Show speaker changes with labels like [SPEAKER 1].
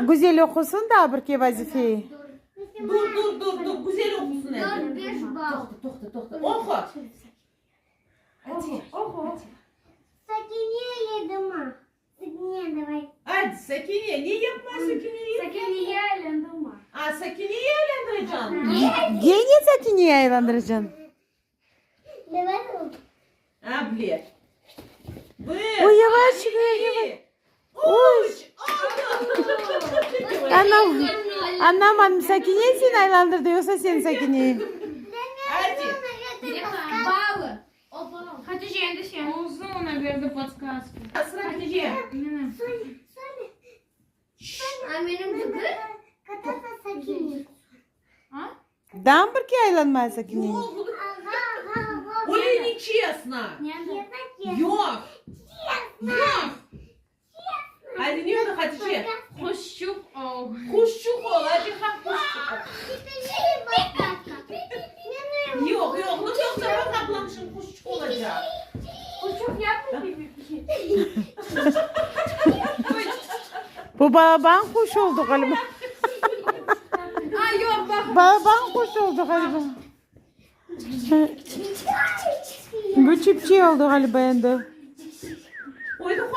[SPEAKER 1] Güzel oqusın daa bir ke vazifeyi.
[SPEAKER 2] Dur, dur, dur, dur, güzel oqusın endi.
[SPEAKER 3] Dört, beş bal.
[SPEAKER 2] Toqta, toqta, toqta. Oqu.
[SPEAKER 4] Oqu, oqu.
[SPEAKER 3] Sakine yedim. Sakine davay.
[SPEAKER 2] Adi, Sakine, ne yapma Sakineyi?
[SPEAKER 4] Sakineye aylandırma.
[SPEAKER 2] A, Sakineyi aylandıracañ.
[SPEAKER 1] Gene Sakineyi aylandıracañ.
[SPEAKER 3] Davay.
[SPEAKER 2] A, bile. Bir,
[SPEAKER 1] Oy, yavaş,
[SPEAKER 2] eki,
[SPEAKER 1] yavaş.
[SPEAKER 2] üç. Oldu.
[SPEAKER 1] Anam, añlamadım, Sakine seni aylandırdı, yoqsa sen Sakineyi?
[SPEAKER 2] Adi.
[SPEAKER 4] Balı. Hatice endi sen.
[SPEAKER 5] Uzun berdi подсказку.
[SPEAKER 2] Sıra Hatice.
[SPEAKER 5] Mına.
[SPEAKER 3] A menim degil? Katasa Sakine.
[SPEAKER 5] A?
[SPEAKER 1] Daa bir ke aylanmay Sakineyi.
[SPEAKER 2] Yoq.
[SPEAKER 3] Ага, ага,
[SPEAKER 2] Öyle nechestno.
[SPEAKER 5] Ne?
[SPEAKER 2] Yoq. Yoq. Adi ne oldı Hatice?
[SPEAKER 5] Quşçuq ol.
[SPEAKER 2] Quşçuq ol. Adi ha quşçuq ol. Yoq, yoq. Nu toqta, baq ablam şimdi quşçuq olacaq.
[SPEAKER 4] Quşçuq yapma bir şey.
[SPEAKER 1] Bu balaban quş oldı ğaliba.
[SPEAKER 4] A, yoq, baq.
[SPEAKER 1] Balaban quş oldı ğaliba. Bu çipçe oldı ğaliba endi.
[SPEAKER 2] Oydı.